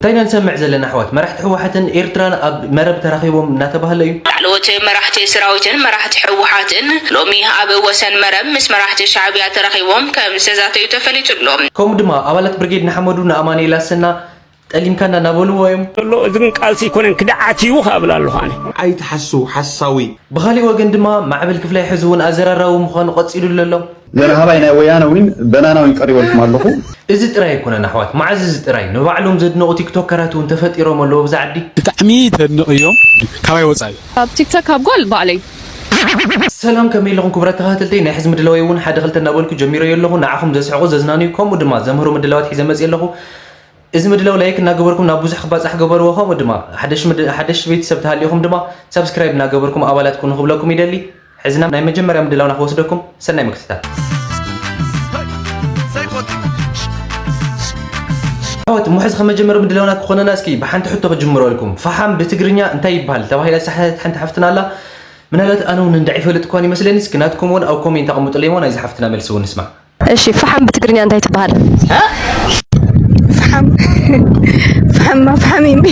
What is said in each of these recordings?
እንታይ ኢና ንሰምዕ ዘለና ኣሕዋት? መራሕቲ ህወሓትን ኤርትራን ኣብ መረብ ተራኺቦም እናተባህለ እዩ። ላዕለዎት መራሕቲ ሰራዊትን መራሕቲ ህወሓትን ሎሚ ኣብ ወሰን መረብ ምስ መራሕቲ ሻዕብያ ተራኺቦም ከም ዝተዛተዩ ተፈሊጡ ኣሎ። ከምኡ ድማ ኣባላት ብርጌድ ንሓመዱ ንኣማኑኤል ኣሰና ጠሊምካና እናበልዎ እዮም። ዘሎ እዚ ግን ቃልሲ ኣይኮነን ክድዓት እዩ ክብል ኣለኹ ኣነ። ኣይትሓስው ሓሳዊ። ብኻሊእ ወገን ድማ ማዕበል ክፍላይ ሕዚ እውን ኣዘራራቢ ምዃኑ ቀጺሉሉ ኣሎ። ዘረሃባይ ናይ ወያነ ዊን በናና ዊን ቀሪበልኩም ኣለኹ። እዚ ጥራይ ኣይኮነን ኣሕዋት፣ መዓዝ እዚ ጥራይ ንባዕሎም ዘድንቑ ቲክቶከራት እውን ተፈጢሮም ኣለዉ ኣብዚ ዓዲ። ብጣዕሚ ተድንቕዮም። ካባይ ወፃኢ? ካብ ቲክቶክ ካብ ጓል ባዕለይ። ሰላም ከመይ ኣለኹም ክቡራት ተኸታተልተይ፣ ናይ ሕዚ ምድላወይ እውን ሓደ ክልተ እናበልኩ ጀሚረዮ ኣለኹ። ንዓኹም ዘስሕቑ ዘዝናንዩ ከምኡ ድማ ዘምህሩ ምድላዋት ሒዘ መፅየ ኣለኹ። እዚ ምድላው ላይክ እናገበርኩም ናብ ብዙሕ ክባፃሕ ገበርዎ። ከምኡ ድማ ሓደሽ ምድ- ሓደሽ ቤተሰብ ተሃሊኹም ድማ ሳብስክራይብ እናገበርኩም ኣባላት ኩኑ ክብለኩም ይደሊ። ሕዝና ናይ መጀመርያ ምድላውና ክወስደኩም ሰናይ ምክትታል። ኣሕዋት፣ እሞ ሕዚ ከመጀመር ምድላውና ክኾነና እስኪ ብሓንቲ ሕቶ ክጅምረልኩም። ፈሓም ብትግርኛ እንታይ ይበሃል ተባሂላ ዝሰሓተት ሓንቲ ሓፍትና ኣላ። ምናልባት ኣነ እውን እንዳ ይፈልጥ እኳን ይመስለኒ። እስኪ ናትኩም እውን ኣብ ኮሜንት ኣቐምጡለይ እሞ ናይዚ ሓፍትና መልሲ እውን ንስማዕ። እሺ፣ ፈሓም ብትግርኛ እንታይ ትበሃል? ፈሓም ፈሓም ፈሓም ይሚ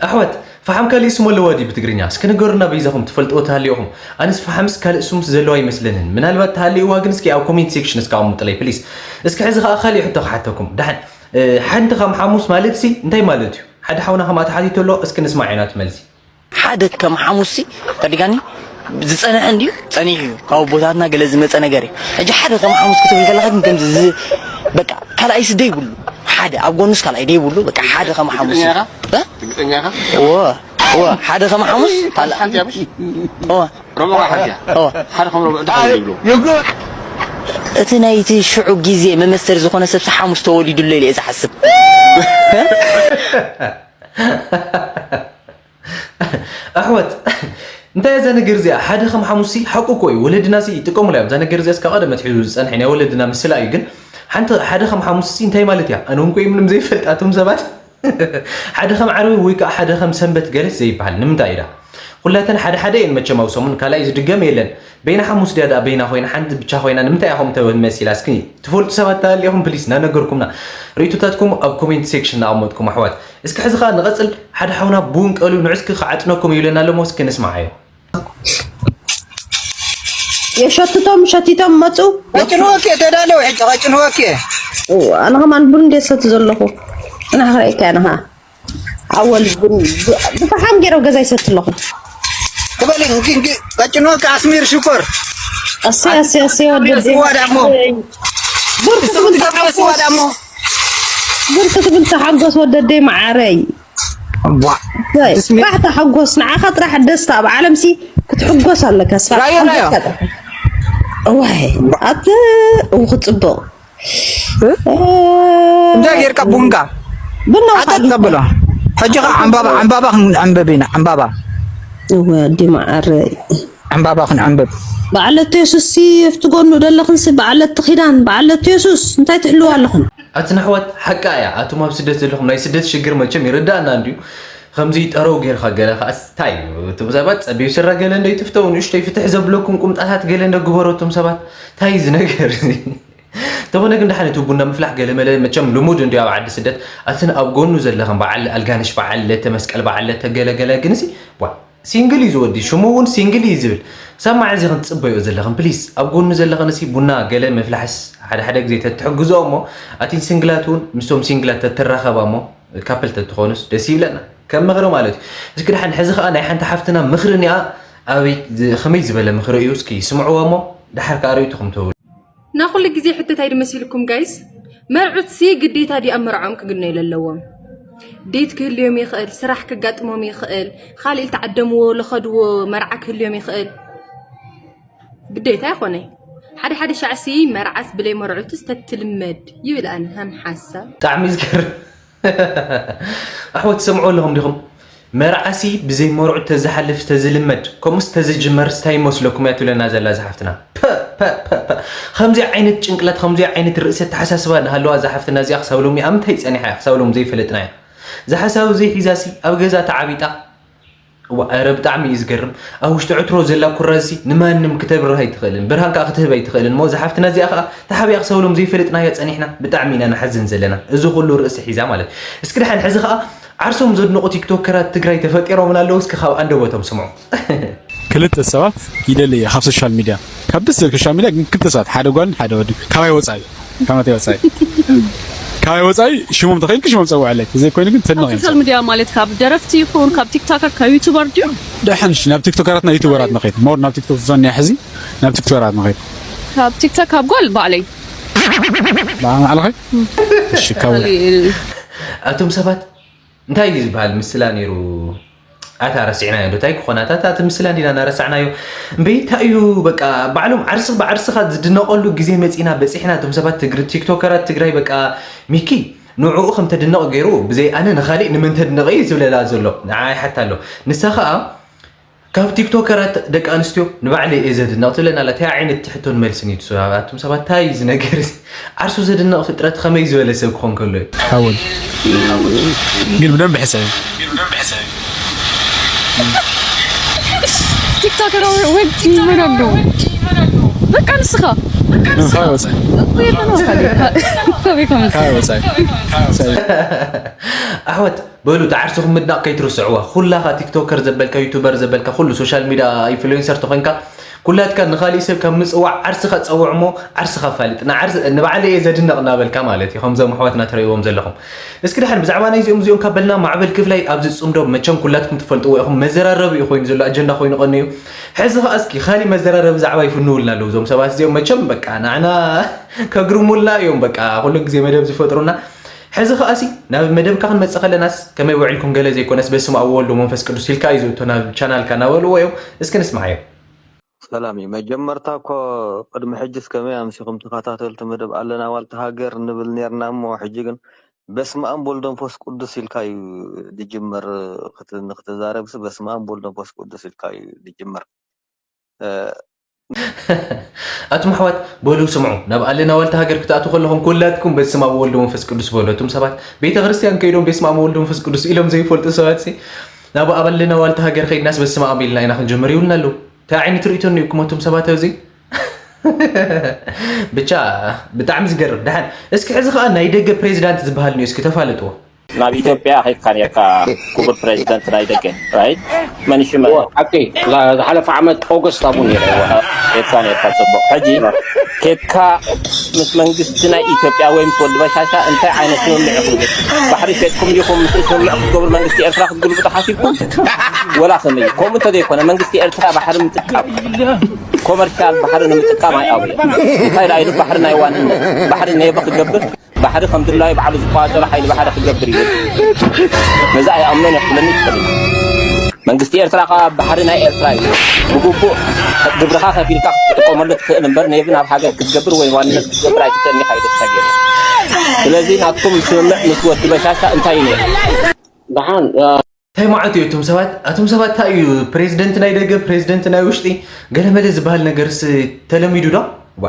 ኣሕዋት፣ ፈሓም ካሊእ ስም ኣለዋ ድዩ ብትግርኛ? እስኪ ንገሩና በይዛኹም ትፈልጥዎ ተሃሊኹም። ኣነስ ፈሓምስ ካልእ ስምስ ዘለዋ ኣይመስለንን። ምናልባት ተሃሊእዋ ግን እስኪ ኣብ ኮሜንት ሴክሽን እስኪ ኣቐምጡለይ ፕሊስ። እስኪ ሕዚ ኸዓ ካሊእ ሕቶ ክሓተኩም። ደሓን፣ እ፣ ሓንቲ ከም ሓሙስ ማለት ሲ እንታይ ማለት እዩ? ሓደ ሓውና ከምኣ ተሓቲቱ ኣሎ፣ እስኪ ንስማዕ ኢና እቲ መልሲ። ሓደ ከም ሓሙስ ሲ ተዲጋኒ ዝጸንሐ እንድዩ፣ ጸኒሑ እዩ። ካብ ኣቦታትና ገለ ዝመጸ ነገር እዩ። ሕጂ ሓደ ከም ሓሙስ ክትብል ከለኻ ግን ከምዚ ዝ-፣ በቃ ካልኣይ ስ ደይብሉ። ሓደ ኣብ ጎኑስ ካልኣይ ደይብሉ፣ በቃ ሓደ ከም ሓሙስ እዩ። ርግጸኛ ኢኻ? እ? ርግጸኛ ኢኻ? እወ፣ እወ፣ ሓደ ከም ሓሙስ ካልኣ-፣ ሓንቲ እያ፣ ምሽ? እወ። ረቡዕ ሓንቲ እያ። እወ። ሓደ ከም ረቡዕ እንታይ ይብሉ? እቲ ናይቲ ሽዑ ግዜ መመሰል ዝኾነ ሰብ ሲ ሓሙስ ተወሊዱሎ ኢለ እየ ዝሓስብ። ኣሕዋት፣ እንታይ እያ እዛ ነገር እዚኣ? ሓደ ከም ሓሙስ ሲ ሓቁ እኮ እዩ። ወለድና ሲ ይጥቀሙላ እዮም። እዛ ነገር እዚኣ እስካብ ቀደም ኣትሒዙ ዝጸንሐ ናይ ወለድና ምስላ እዩ። ግን ሓንቲ፣ ሓደ ከም ሓሙስ ሲ እንታይ ማለት እያ? ኣነ እውን እኮ ምንም ዘይፈልጥ ኣቶም ሰባት። ሓደ ከም ዓርቢ ወይ ከዓ ሓደ ከም ሰንበት ገለስ ዘይበሃል ንምንታይ እዩ ዳ? ኩላተን ሓደ ሓደ እየን መቸም ኣብ ሰሙን፣ ካልኣይ ዝድገም የለን። በይና ሓሙስ ድያ ደኣ በይና ኮይና ሓንቲ ብቻ ኮይና ንምንታይ ኢኹም ተበል መሲላ? እስኪ ትፈልጡ ሰባት ተሃሊኹም ፕሊስ ናነገርኩምና ርእይቶታትኩም ኣብ ኮሜንት ሴክሽን ኣቐመጥኩም ኣሕዋት። እስኪ ሕዚ ኸዓ ንቐጽል። ሓደ ሓውና ቡን ቀልዩ ንዑ እስኪ ክዓጥነኩም ይብለና ኣሎ እሞ እስኪ ንስምዓዮ። የሸትቶም ሸቲቶም መጹ። ቀጭንወኪ ተዳለው ሕጂ ቀጭንወኪ። ኦ፣ ኣነ ከማን ቡን እንደ ሰቲ ዘለኹ። ኣነ ክርእየካ ኣነ ኸዓ። ኣወል ቡን ብ-፣ ብፈሓም ገይረው ገዛ ይሰቲ ኣለኹ። ክበሊ እንኪ፣ እንኪ፣ ቀጭንወኪ ኣስሚር ሽኮር። ኣሰይ፣ ኣሰይ፣ ኣሰይ፣ ወደደይ። ስዋ ዳሞ። ብርክ እሱ ትብል ትገብሪ ስዋ ዳሞ። ብርክ ትብል ተሓጎስ ወደደይ መዓረይ። ቧ። ወይ፣ እስሚ- ጥራሕ ተሓጎስ፣ ንዓኻ ጥራሕ ደስታ ኣብ ዓለምሲ ክትሕጎስ ኣለካ፣ እስኻ ራዮ፣ ራዮ። ክትሓጎስ ኣለካ። እዋይ፣ ቧ። ኣት-፣ እው፣ ክጽብቕ። እ? እንታይ ጌርካ ቡንካ? ብነው ኣጠጥ ካብሉ። ተብሎ። ሕጂ ኸዓ ዕምባባ፣ ዕምባባ ክንዕምብብ ኢና፣ ዕምባባ። እወ፣ ኣዲ መዓረይ። ዕምባባ ክንዕምብብ። በዓለት የሱስ ሲ፣ ኣብቲ ጎኑ ዘለኽን ሲ፣ በዓለት ኪዳን፣ በዓለት የሱስ፣ እንታይ ትሕልዋ ኣለኽን? ኣትን ኣሕዋት፣ ሓቃ እያ። ኣቱም ኣብ ስደት ዘለኹም ናይ ስደት ሽግር መቸም ይርዳእና እንድዩ። ከምዚ ጠረው ጌርካ ገለ ከኣስ፣ ታይ እዩ? እቶም ሰባት ጸቢብ ስረ ገለ እንዶ ይትፍተው፣ ንእሽተይ ፍትሕ ዘብለኩም ቁምጣታት ገለ እንዶ ግበሩ። እቶም ሰባት፣ ታይ እዩ እዚ ነገር እዚ? እንተኾነ ግን ደሓን እቲ ቡና ምፍላሕ ገለ መለ መቸም ልሙድ እንድዩ ኣብ ዓዲ ስደት። ኣትን ኣብ ጎኑ ዘለኽን በዓል ኣልጋነሽ፣ በዓል ለተ መስቀል፣ በዓል ለተ ገለ ገለ ግን ሲ፣ ዋ፣ ሲንግል እዩ ዝወዲ፣ ሽሙ እውን ሲንግል እዩ ዝብል። ሳብ መዓዝ ኢኽን ትጽበዮ ዘለኽን? ፕሊስ፣ ኣብ ጎኑ ዘለኽን እሲ ቡና ገለ ምፍላሕስ ሓደ ሓደ ግዜ ተትሕግዞ እሞ፣ ኣቲን ሲንግላት እውን ምስቶም ሲንግላት ተትራኸባ እሞ፣ ካፕል ተትኾኑስ ደስ ይብለና። ከም ምኽሪ ማለት እዩ። እስኪ ደሓን ሕዚ ኸዓ ናይ ሓንቲ ሓፍትና ምኽሪ እኒኣ፣ ኣበይ ዝ-፣ ኸመይ ዝበለ ምኽሪ እዩ? እስኪ ስምዕዎ እሞ፣ ደሓር ከኣ ርእይቶኹም ትህቡ። እና ኩሉ ግዜ ሕቶ እንታይ ድመሲልኩም ጋይስ? መርዑትሲ ግዴታ ድዩ ኣብ መርዓኦም ክግነዩ ለለዎም? ዴት ክህልዮም ይኽእል፣ ስራሕ ክጋጥሞም ይኽእል፣ ካልእ ልተዓደምዎ ለኸድዎ መርዓ ክህልዮም ይኽእል። ግዴታ ኣይኾነይ። ሓደ ሓደ ሻዕሲ መርዓስ ብለይ መርዑትስ ተትልመድ ይብል ኣነ ሃም ሓሳብ። ብጣዕሚ ዝገርም። ኣሕዋት ትሰምዑ ኣለኹም ዲኹም? መርዓሲ ብዘይ መርዑት ተዝሓልፍ ተዝልመድ፣ ከምኡስ ተዝጅመር ስታይ ይመስለኩም እያ ትብለና ዘላ እዛ ሓፍትና። ፐ፣ ፐ፣ ፐ፣ ፐ። ከምዚ ዓይነት ጭንቅላት፣ ከምዚ ዓይነት ርእሲ ኣተሓሳስባ እናሃለዋ እዛ ሓፍትና እዚኣ ክሳብ ሎሚ ኣብ ምንታይ ጸኒሓ እያ? ክሳብ ሎሚ ዘይፈለጥና እያ። እዛ ሓሳብ እዚ ሒዛሲ ኣብ ገዛ ተዓቢጣ እዋ፣ ኧረ ብጣዕሚ እዩ ዝገርም። ኣብ ውሽጢ ዕትሮ ዘላ ኩራዝሲ ንማንም ክተብርህ ኣይትኽእልን፣ ብርሃን ከዓ ክትህብ ኣይትኽእልን። እሞ እዛ ሓፍትና እዚኣ ከዓ ተሓቢኣ ክሰብሎም ዘይፈልጥናያ ጸኒሕና፣ ብጣዕሚ ኢና ንሓዝን ዘለና። እዚ ኩሉ ርእሲ ሒዛ ማለት። እስኪ ደሓን ሕዚ ከዓ ዓርሶም ዘድንቑ ቲክቶከራት ትግራይ ተፈጢሮምን ኣለዉ። እስኪ ካብ ኣንደበቶም ስምዑ። ክልተ ሰባት ይደሊ እየ ካብ ሶሻል ሚድያ፣ ካብ ደስ ዝብል ሶሻል ሚድያ። ግን ክልተ ሰባት፣ ሓደ ጓልን ሓደ ወድን፣ ካባይ ወፃኢ፣ ካብ ናተይ ወፃኢ፣ ካባይ ወፃኢ ሽሞም ተኸኢልክ ሽሞም ፀውዐለይ፣ ዘይኮይኑ ግን ተድንቕ ኣብ እዮም። ሶሻል ሚድያ ማለት ካብ ደረፍቲ ይኹን ካብ ቲክቶከር ካብ ዩቱበር ድዩ? ደሓን እሺ፣ ናብ ቲክቶከራትና ዩቱበራት ንኸይድ፣ ሞር ናብ ቲክቶክ ዞን እያ ሕዚ፣ ናብ ቲክቶከራት ንኸይድ። ካብ ቲክቶክ ካብ ጓል ባዕለይ። ባዕለይ? እሺ፣ ካብ ኣቶም ሰባት እንታይ እዩ ዝበሃል ምስላ ነይሩ? ኣታ ረሲዕናዮ ዶ? እንታይ ክኾን? ኣታ፣ ኣታ እቲ ምስላ እንዲና እናረሳዕናዮ። እምበይ እንታይ እዩ በቃ፣ ባዕሎም ዓርሲ ብዓርስኻ ዝድነቐሉ ግዜ መጺና በጺሕና። እቶም ሰባት ትግሪ-፣ ቲክቶከራት ትግራይ በቃ፣ ሚኪ ንዕኡ ከም ተድንቕ ገይሩ፣ ብዘይ ኣነ ንኻሊእ ንመን ተድንቕ እዩ ዝብለላ ዘሎ? ንዓይ ሓታ ኣሎ። ንሳ ኸኣ ካብ ቲክቶከራት ደቂ ኣንስትዮ ንባዕለይ እየ ዘድንቕ ትብለና ኣላ። እንታይ ዓይነት ትሕቶን መልስን እዩ ትሱ-? ኣቱም ሰባት እንታይ እዩ እዚ ነገር እዚ? ዓርሱ ዘድንቕ ፍጥረት ኸመይ ዝበለ ሰብ ክኾን ከሎ እዩ? ሓወይ ግን ብደንብ ሕሰብ። ቲክቶከር ወዲ መን ኣለዎ? በቃ ንስኻ። ካበይ ወፃኢ? እኮ የለ ነው ካበይ፣ ካበይ፣ ካበይ ከመፅእ? ካበይ ወፃኢ? ኣሕዋት በሉ፣ እቲ ዓርሱኹም ምድናቕ ከይትርስዕዋ። ኩላኻ ቲክቶከር ዘበልካ፣ ዩቱበር ዘበልካ፣ ኩሉ ሶሻል ሚድያ ኢንፍሉዌንሰር ተኾንካ፣ ኩላትካ ንኻሊእ ሰብ ካብ ምጽዋዕ ዓርስኻ ጸውዕ እሞ ዓርስኻ ፋልጥ። ንዓርስ-፣ ንባዕለይ እየ ዘድንቕ እናበልካ ማለት እዩ፣ ከምዞም ኣሕዋትና ትርእይዎም ዘለኹም። እስኪ ደሓን ብዛዕባ ናይዚኦም እዚኦም ካብ በልና፣ ማዕበል ክፍላይ ኣብዚ ጽምዶ መቸም ኩላትኩም ትፈልጥዎ ኢኹም፣ መዘራረቢ እዩ ኮይኑ ዘሎ፣ ኣጀንዳ ኮይኑ ቀንዩ። ሕዚ ኸኣ እስኪ ካሊእ መዘራረቢ ዛዕባ ይፍንውልና ኣለዉ። እዞም ሰባት እዚኦም መቸም በቃ ንዓና ከግርሙልና እዮም፣ በቃ ኩሉ ግዜ መደብ ዝፈጥሩና። ሕዚ ኸኣሲ ናብ መደብካ ክንመጽእ ከለናስ፣ ከመይ ውዒልኩም ገለ ዘይኮነስ፣ በስመ ኣብ ወወልድ ወመንፈስ ቅዱስ ኢልካ እዩ ዝእቶ ናብ ቻናልካ እናበልዎ እዮም። እስኪ ንስምዓዮ። ሰላም እዩ። መጀመርታ እኮ ቅድሚ ሕጂስ ከመይ ኣምሲኹም ተኸታተልቲ መደብ ኣለና ዋልታ ሃገር ንብል ኔርና እሞ፣ ሕጂ ግን በስመ ኣብ ወልድ መንፈስ ቅዱስ ኢልካ እዩ ዝጅመር። ክት-፣ ንክትዛረብሲ በስመ ኣብ ወልድ መንፈስ ቅዱስ ኢልካ እዩ ዝጅመር። እ፣ ኣቱም ኣሕዋት በሉ ስምዑ፣ ናብ ኣለና ዋልታ ሃገር ክትኣትዉ ከለኹም ኩላትኩም በስመ ኣብ ወወልድ ወመንፈስ ቅዱስ በሉ። እቱም ሰባት ቤተ ክርስቲያን ከይዶም በስመ ኣብ ወወልድ ወመንፈስ ቅዱስ ኢሎም ዘይፈልጡ ሰባትሲ ናብ ኣለና ዋልታ ሃገር ከይድናስ በስመ ኣብ ኢልና ኢና ክንጅምር ይብሉና ኣለዉ። እንታይ ዓይነት ርእይቶ እኒኡኩም ኣቱም ሰባት ኣብዚ? ብቻ ብጣዕሚ ዝገርም። ደሓን እስኪ ሕዚ ኸኣ ናይ ደገ ፕሬዚዳንት ዝበሃል እኒኦ፣ እስኪ ተፋለጥዎ። ናብ ኢትዮጵያ ኸይድካ ኔርካ ክቡር ፕሬዚደንት ናይ ደገ፣ ራይት? መን እዩ ሽመ? እወ፣ ሓቂ። ላ-፣ ዝሓለፈ ዓመት ኦገስት ኣብኡ ነይረ፣ እወ። ኸይድካ ኔርካ፣ ጽቡቕ። ሕጂ ኬድካ ምስ መንግስቲ ናይ ኢትዮጵያ ወይ ምስ ወዲ በሻሻ እንታይ ዓይነት ስምምዕ ኢኹም ጌርኩም? ባሕሪ ሸጥኩም ዲኹም? ምስ ስምምዕ ክትገብሩ መንግስቲ ኤርትራ ክትግልብጡ ሓሲብኩም? ወላ ከመይ? ከምኡ እንተዘይኮነ መንግስቲ ኤርትራ ባሕሪ ምጥቃም፣ ኮመርሻል ባሕሪ ንምጥቃም ኣይኣብሉን። እንታይ ደኣ ኢሉ ባሕሪ ናይ ዋንነት፣ ባሕሪ ኔበ ክገብር፣ ባሕሪ ከም ድላዩ ባዕሉ ዝቆጻጸሮ ሓይሊ ባሕሪ ክገብር እዩ። ነዚ ኣይኣምኖን እየ ክትብለኒ ትኽእል ኢኻ። መንግስቲ ኤርትራ ከኣ ባሕሪ ናይ ኤርትራ እዩ። ብግቡእ ግብርኻ ከፊልካ ክትጥቀመሉ ትኽእል እምበር፣ ኔቭ ናብ ሃገር ክትገብር ወይ ዋንነት ክትገብር ኣይትኽእልን ኢኻ ኢሉ ተሰጊሩ። ስለዚ ናትኩም ስምምዕ ምስ ወዲ በሻሻ እንታይ እዩ ነይሩ? ደሓን፣ እ፣ እንታይ ማዓት እዩ እቶም ሰባት? ኣቶም ሰባት እንታይ እዩ ፕሬዚደንት ናይ ደገ፣ ፕሬዚደንት ናይ ውሽጢ፣ ገለመለ ዝበሃል ነገርስ ተለሚዱ ዶ? ዋ።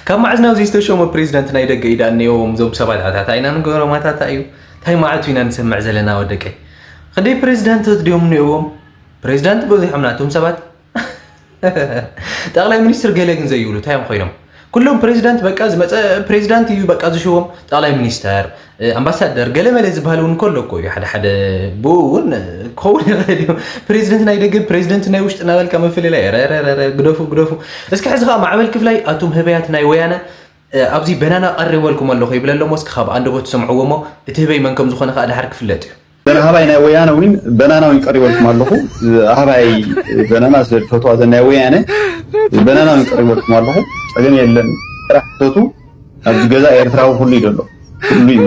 ካብ መዓዝ ናብ ዘይዝተሾመ ፕሬዚደንት ናይ ደገ እዩ ደኣ እኒኦዎም እዞም ሰባት? ኣታ እንታይ ኢና ንገሮም? ኣታ እንታይ እዩ? እንታይ ማዓት ኢና ንሰምዕ ዘለና ወደቀይ? ክንደይ ፕሬዚዳንት ድዮም እኒኦዎም? ፕሬዚዳንት በዚሖም ናቶም ሰባት። ጠቕላይ ሚኒስትር ገለ ግን ዘይብሉ እንታይ እዮም ኮይኖም? ኩሎም ፕሬዚዳንት በቃ ዝመፀ ፕሬዚዳንት እዩ በቃ ዝሽዎም። ጠቕላይ ሚኒስተር፣ እ፣ ኣምባሳደር ገለ መለ ዝበሃል እውን ከሎ እኮ እዩ። ሓደ ሓደ ብኡ እውን ክኸውን ይኽእል እዩ። ፕሬዚደንት ናይ ደገ፣ ፕሬዚደንት ናይ ውሽጢ እናበልካ ምፍልላይ፣ ረ፣ ረ፣ ረ፣ ረ፣ ግደፉ፣ ግደፉ። እስኪ ሕዚ ኸዓ ማዕበል ክፍላይ ኣቱም ህበያት ናይ ወያነ፣ እ፣ ኣብዚ በናና ቀሪበልኩም ኣለኹ ይብለ ኣሎ እሞ እስኪ ካብ ኣንደበቱ ሰምዕዎ እሞ እቲ ህበይ መን ከም ዝኾነ ኸዓ ድሓር ክፍለጥ እዩ። በናሃባይ ናይ ወያነ ዊን በናና ዊን ቀሪበልኩም ኣለኹ። ኣህባይ በናና ስለ ዝፈትዋ ዘን ናይ ወያነ በናና ዊን ቀሪበልኩም ኣለኹ። ጸገም የለን። ጥራሕ ሕተቱ። ኣብዚ ገዛ ኤርትራዊ ኩሉ እዩ ዘሎ። ኩሉ እዩ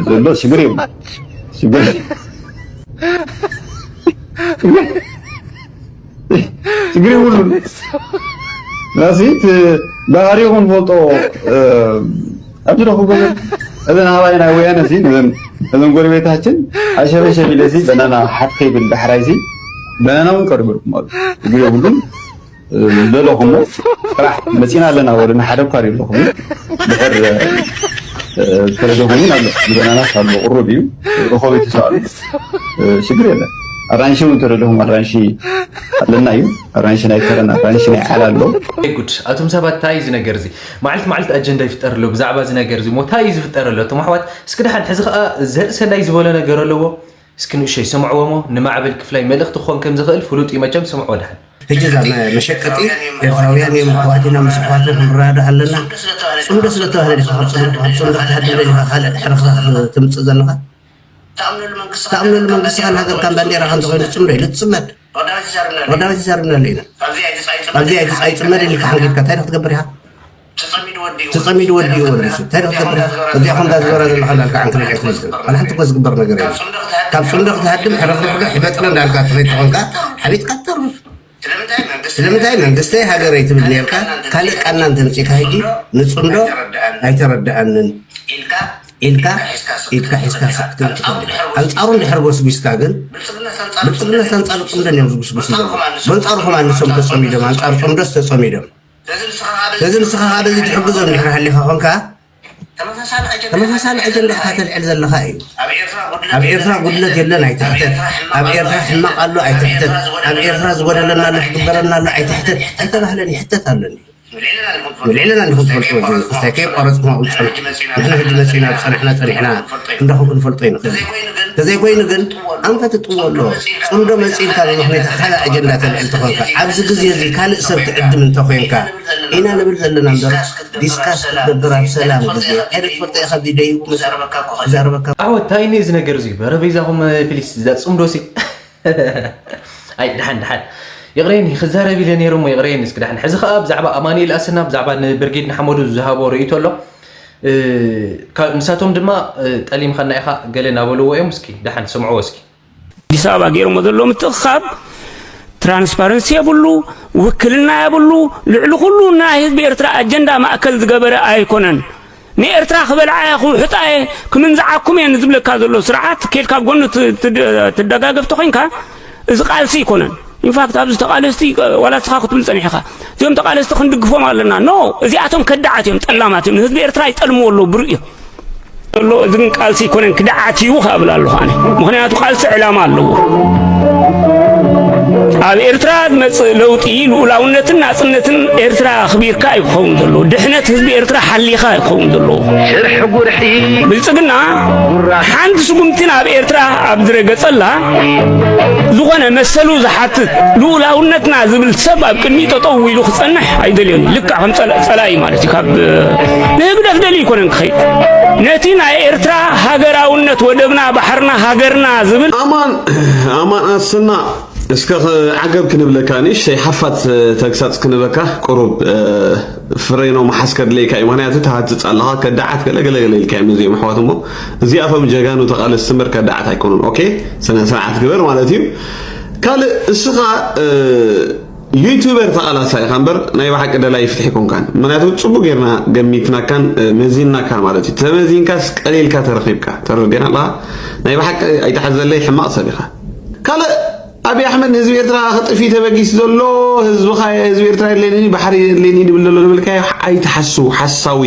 ዘሎ። ሽግር የብሉ። ሽግር፣ ሽግር የብሉ። ናሲት ባህሪኹም ፈልጦ፣ እ፣ ኣብዚ ዶ ክገበር? እዘን ሃባይ ናይ ወያነ ሲ፣ እዘን፣ እዘን ጎረቤታችን ኣሸበሸብ ኢለ ሲ፣ በናና ሓፍ ከይብል ዳሕራይ ሲ፣ በናና እውን ቀሪበልኩም ኣሉ። ሽግር የብሉን። እ፣ ደለኹሞ ጥራሕ መፂና ኣለና ወደ ንሓደ እኳ ኣለኹም። ድሕር፣ እ፣ ተረደኹም እውን ኣሎ። በናና ኣሎ፣ ቁሩብ እዩ። ረኸቢ ተሰኣሉ። እ፣ ሽግር የለን። ኣራንሺ እውን ተደለኹም ኣራንሺ ኣለና እዩ። ኣራንሺ ናይ ከረን ኣራንሺ ናይ ዓላ ኣሎ። ጉድ ኣቶም ሰባት እንታይ እዩ ዝነገር እዚ? ማዕልት ማዕልት ኣጀንዳ ይፍጠር ኣሎ ብዛዕባ እዚ ነገር እዚ ሞ እንታይ እዩ ዝፍጠር ኣሎ? እቶም ኣሕዋት እስኪ ደሓን ሕዚ ከዓ ዘርእሰናይ ዝበሎ ነገር ኣለዎ። እስኪ ንእሸይ ስምዕዎ ሞ ንማዕበል ክፍላይ መልእኽቲ ክኾን ከም ዝኽእል ፍሉጥ እዩ መቸም። ስምዕዎ ደሓን። ሕጂ እዛ መ- መሸቀጢ ኤርትራውያን እዮም ኣሕዋትና ምስ ኣሕዋትና ክንረዳእ ኣለና። ፅምዶ ስለተባህለ ዲኻ ካብ ፅምዶ ካብ ፅምዶ ክትሃድም ዶ ኢኻ ካልእ ሕርኽራኽ ትምፅእ ዘለኻ? ተኣምነሉ መንግስትኻን ሃገርካን ባንዴራኻን ተኮይኑ ፅምዶ ኢሉ ትፅመድ። ቀዳማዊት ይዛረብናሉ ኢና። ኣብዚ ኣይትፃይ ፅመድ ኢልካ ሓንጊድካ እንታይ ዶ ክትገብር ኢኻ? ተፀሚዱ ወዲኡ ወሊሱ እንታይ ዶ ክትገብር ኢኻ? እዚኣ ከምዛ ዝበራ ዘለኻ እንዳልካ ዓንክልዕ ዕንክልዕ ዝብል ዋላ ሓንቲ እኮ ዝግበር ነገር የለን። ካብ ፅምዶ ክትሃድም ሕርኽርኽ ዶ ሕበጥረ እንዳልካ ትኸይድ ተኾንካ ሓቢጥካ ትተርፍ። ስለምንታይ መንግስተይ ሃገረይ ትብል ነርካ ካልእ ቃና እንተምፂእካ ሕጂ ንፅምዶ ኣይተረድኣንን ኢልካ ኢድካ ሒዝካ ስቕ ክትብል ትኽእል ኢኻ። ኣንጻሩ እንድሕር ጎስጒስካ ግን ብልጽግናስ ኣንጻር ጽምዶ እዮም ዝጉስጉሱ ዘለዉ። በንጻሩ ከማን ንሶም ተጸሚዶም ኣንጻር ጽምዶስ ተጸሚዶም። ስለዚ ንስኻ ከዓ በዚ ትሕግዞም እንድሕር ሃሊኻ ኾንካ ተመሳሳሊ ኣጀንዳ ኢኻ ተልዕል ዘለኻ እዩ። ኣብ ኤርትራ ጉድለት የለን ኣይትሕተት። ኣብ ኤርትራ ሕማቕ ኣሎ ኣይትሕተት። ኣብ ኤርትራ ዝጎደለና ኣሎ ክግበረና ኣሎ ኣይትሕተት ኣይተባህለን ይሕተት ኣሎ እንድዩ። ንልዕልና ንኹም ትፈልጥዎ እዚ ክስታይ ከየቋረፅኩም ኣብኡ ዝፀንሕኩም ንሕና ሕጂ መፂና ዝፀናሕና ፀኒሕና ክንዳኹም ክንፈልጦ ኢና። ተዘይኮይኑ ግን ኣንፈት ጥዎ ኣሎ። ፅምዶ መፂእልካ ብምኽንያት ካልእ ኣጀንዳ ተልዕል ተኾንካ ኣብዚ ግዜ እዚ ካልእ ሰብ ትዕድም እንተኾይንካ ኢና ንብል ዘለና እምበር ዲስካስ ክትገብር ኣብ ሰላም ግዜ ሓደ ትፈልጦ ኢኻ ኣብዚ ደይቡ መፅእ ክዛረበካ እኮ ክዛረበካ ዓወት እንታይ እዩ እዚ ነገር እዚ በረ በይዛኹም ፕሊስ እዛ ፅምዶ ሲ ኣይ ድሓን ድሓን ይቕሬኒ ክዛረብ ኢለ ነይሩ እሞ ይቕሬኒ እስኪ ድሓን ሕዚ ኸዓ ብዛዕባ ኣማኑኤል ኣሰና ብዛዕባ ንብርጌድ ንሓመዱ ዝሃቦ ርእይቶ ኣሎ ንሳቶም ድማ ጠሊምኻና ኢኻ ገለ እናበልዎ እዮም እስኪ ድሓን ስምዕዎ እስኪ ኣዲስ ኣበባ ገይሮሞ ዘለዉ ምትእኽኻብ ትራንስፓረንሲ የብሉ ውክልና የብሉ ልዕሊ ኩሉ ናይ ህዝቢ ኤርትራ ኣጀንዳ ማእከል ዝገበረ ኣይኮነን ንኤርትራ ክበልዓ እየ ክውሕጣ እየ ክምንዝዓኩም እየ ንዝብለካ ዘሎ ስርዓት ኬድካ ጎኑ ትደጋገፍ ተኮይንካ እዚ ቃልሲ ኣይኮነን ኢንፋክት ኣብዚ ተቃለስቲ ዋላ ንስኻ ክትብል ጸኒሕኻ እዚኦም ተቃለስቲ ክንድግፎም ኣለና ኖ እዚኣቶም ከዳዓት እዮም ጠላማት እዮም ንህዝቢ ኤርትራ ይጠልምዎ ኣለዉ ብሩእ እዮም ዘሎ እዚ ግን ቃልሲ ኣይኮነን ክዳዓት እዩ ክብል ኣለኹ ኣነ ምክንያቱ ቃልሲ ዕላማ ኣለዎ ኣብ ኤርትራ ዝመፅእ ለውጢ ልኡላውነትን ናፅነትን ኤርትራ ኣኽቢርካ እዩ ክኸውን ዘለዎ ድሕነት ህዝቢ ኤርትራ ሓሊኻ እዩ ክኸውን ዘለዎ ሽርሒ ጉርሒ ብልፅግና ሓንቲ ስጉምቲ ናብ ኤርትራ ኣብ ዝረገፀላ ዝኾነ መሰሉ ዝሓትት ልኡላውነትና ዝብል ሰብ ኣብ ቅድሚ ጠጠው ኢሉ ክፀንሕ ኣይደልዮን እዩ ልክዕ ከም ፀላኢ ማለት እዩ ካብ ንህግደፍ ደልዩ ኣይኮነን ክኸይድ ነቲ ናይ ኤርትራ ሃገራውነት ወደብና ባሕርና ሃገርና ዝብል ኣማን ኣማን ኣስና እስከ ዓገብ ክንብለካ ንእሽተይ ሓፋት ተግሳፅ ክንበካ ቁሩብ ፍሬኖ መሓዝ ከድለይካ እዩ ምክንያቱ ትሃትፅ ኣለካ ከዳዓት ገለ ገለ ገለ ኢልካ እዮም እዚኦም ኣሕዋት እሞ እዚኣቶም ጀጋኑ ተቃለስቲ እምበር ከዳዓት ኣይኮኑን ኦኬ ስነ ስርዓት ግበር ማለት እዩ ካልእ እስኻ ዩቱበር ተቓላሳይ ኢኻ እምበር ናይ ብሓቂ ደላይ ፍትሒ ኣይኮንካን። ምኽንያቱ ጽቡቕ ጌርና ገሚትናካን መዚንናካን ማለት እዩ። ተመዚንካስ ቀሊልካ ተረኺብካ። ተረዲእና ኣለኻ? ናይ ብሓቂ ኣይትሓዘለይ ሕማቕ ሰብ ኢኻ። ካልእ ኣብይ ኣሕመድ ንህዝቢ ኤርትራ ክጥፊ ተበጊሱ ዘሎ ህዝብኻ ህዝቢ ኤርትራ የድልየኒ ባሕሪ የድልየኒ ድብል ዘሎ ዝበልካዮ ኣይትሓሱ ሓሳዊ።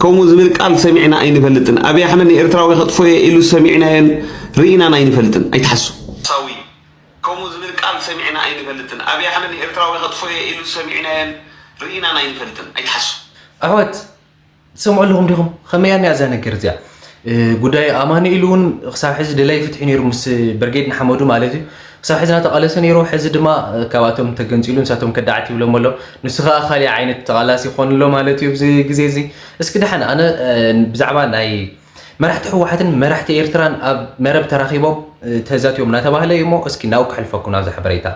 ከምኡ ዝብል ቃል ሰሚዕና ኣይንፈልጥን። ኣብይ ኣሕመድ ንኤርትራዊ ከጥፍኦ እየ ኢሉ ሰሚዕናዮን ርኢናን ኣይንፈልጥን። ኣይትሓሱ። ከምኡ ዝብል ቃል ሰሚዕና ኣይንፈልጥን። ኣብይ ኣሕመድ ንኤርትራዊ ከጥፍኦ እየ ኢሉ ሰሚዕናዮን ርኢናን ኣይንፈልጥን። ኣይትሓሱ። ኣሕዋት ትሰምዑ ኣለኹም ዲኹም? ከመይ እያ እዛ ነገር እዚኣ? ጉዳይ ኣማኑኤል እውን ክሳብ ሕዚ ደላይ ፍትሒ ነይሩ ምስ ብርጌድ ንሓመዱ ማለት እዩ። ክሳብ ሕዚ እናተቓለሰ ነይሩ። ሕዚ ድማ ካብኣቶም ተገንፂሉ ንሳቶም ከዳዓት ይብሎም ኣሎ። ንሱ ከዓ ካሊእ ዓይነት ተቓላሲ ይኾን ኣሎ ማለት እዩ ኣብዚ ግዜ እዚ። እስኪ ደሓን ኣነ ብዛዕባ ናይ መራሕቲ ህወሓትን መራሕቲ ኤርትራን ኣብ መረብ ተራኺቦም ተዛትዮም እናተባህለ እዩ እሞ እስኪ ናብኡ ከሕልፈኩም ናብዚ ሓበሬታ።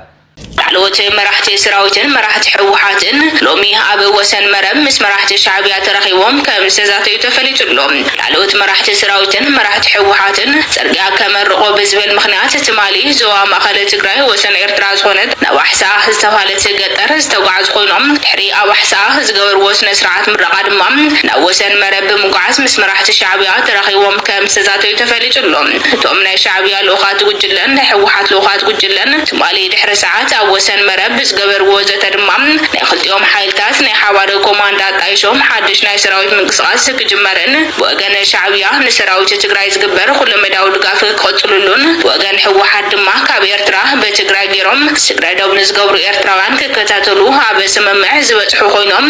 ላዕለዎት መራሕቲ ሰራዊትን መራሕቲ ህወሓትን ሎሚ ኣብ ወሰን መረብ ምስ መራሕቲ ሻዕብያ ተራኺቦም ከም ዝተዛተዩ ተፈሊጡ ኣሎ። ላዕለዎት መራሕቲ ሰራዊትን መራሕቲ ህወሓትን ፅርግያ ከመርቖ ብዝብል ምኽንያት ትማሊ ዞባ ማእኸል ትግራይ ወሰን ኤርትራ ዝኾነት ናብ ኣሕሳ ዝተባህለት ገጠር ዝተጓዓዙ ኮይኖም ድሕሪ ኣብ ኣሕሳ ዝገበርዎ ስነ ስርዓት ምረቓ ድማ ናብ ወሰን መረብ ብምጉዓዝ ምስ መራሕቲ ሻዕብያ ተራኺቦም ከም ዝተዛተዩ ተፈሊጡ ኣሎ። እቶም ናይ ሻዕብያ ልኡኻት ጉጅለን ናይ ህወሓት ልኡኻት ጉጅለን ትማሊ ድሕሪ ሰዓት ኣብ ሰን መረብ ብዝገበርዎ ዘተ ድማ ናይ ክልቲኦም ሓይልታት ናይ ሓባር ኮማንድ ኣጣይሾም ሓድሽ ናይ ሰራዊት ምንቅስቃስ ክጅመርን ብወገን ሻዕብያ ንሰራዊት ትግራይ ዝግበር ኩለመዳዊ ድጋፍ ክቕፅልሉን ብወገን ህወሓት ድማ ካብ ኤርትራ በትግራይ ገይሮም ስግረ ዶብ ንዝገብሩ ኤርትራውያን ክከታተሉ ኣብ ስምምዕ ዝበፅሑ ኮይኖም።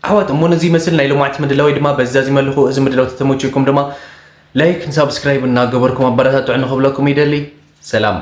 ኣሕዋት እሞ ነዚ ይመስል ናይ ልምዓት ምድላው ወይ ድማ በዚ ዛዚመ ኣለኹ። እዚ ምድላው ተተመችኩም ድማ ላይክ ሳብስክራይብ እናገበርኩም ኣበረታትዑ ንክብለኩም ይደሊ። ሰላም።